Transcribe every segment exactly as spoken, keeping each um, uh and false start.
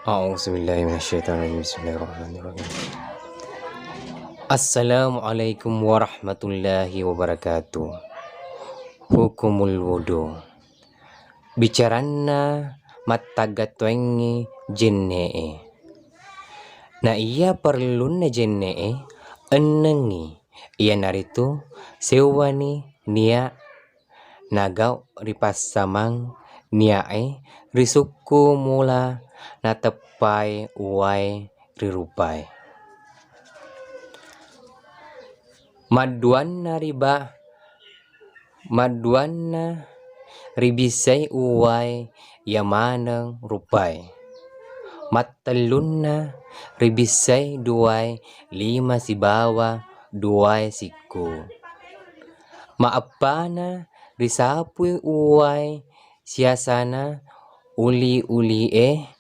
A'udzubillahi minasyaitonirrajim. Bismillahirrahmanirrahim. Assalamualaikum warahmatullahi wabarakatuh. Hukumul wudu. Bicaranna mattaggattoengngi jenne'e. Na iya parellunna jenne'e ennengngi, iyanaritu sewwani nia' nagau' ripassamang nia'e ri sukku mula nateppai uwae ri rupae. Madduanna riba-, madduanna ribissai uwae iya maneng rupae. Mattellunna ribissai duwae lima sibawa duwae sikku. Maeppana risapui uwae siasana uli-uli'e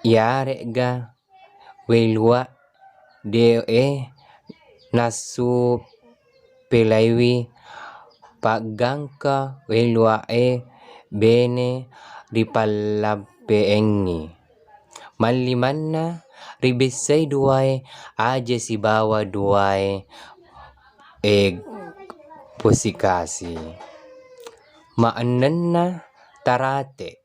iyare'ga welua' de'e nassu pelaiwi paggangka welua'e bene ripallampeengngi. Mallimanna ribessai duwae aje sibawa duwae e pusikasi. Maennenna tarate.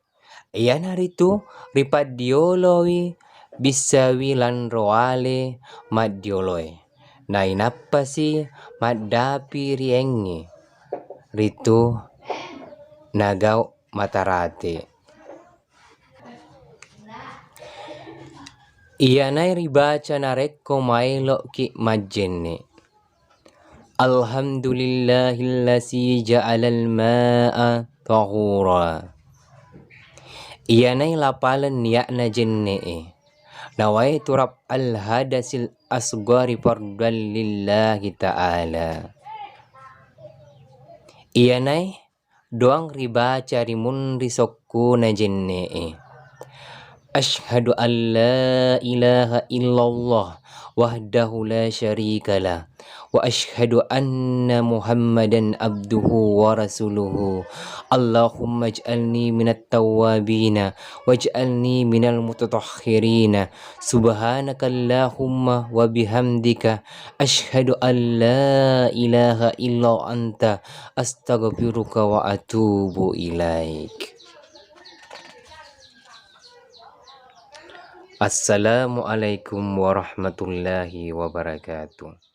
Iyanaritu ripaddiolowi bissawi lanro wale maddioloe, nainappasi maddapi riengngi ritu nagau' matarate. Iyanae ribaca narekko maelo'ki majjenne'. Alhamdulillahilladzi ja'alal ma'a tahura. Iyanai lapaleng nia'na jenne'e. Nawaitu raf'al hadasil asghari fardan lillahi ta'ala. Iyanai doang ribaca ri munri sokkuna jenne'e. Asyhadu an la ilaha illallah wahdahu la syarikalah, wa asyhadu anna Muhammadan abduhu wa rasuluhu. Allahumma ij'alni minat tawwabina waj'alni minal mutatahhirina. Subhanakallahumma wa bihamdika, asyhadu an la ilaha illa anta, astaghfiruka wa atubu ilaik. Assalamualaikum warahmatullahi wabarakatuh.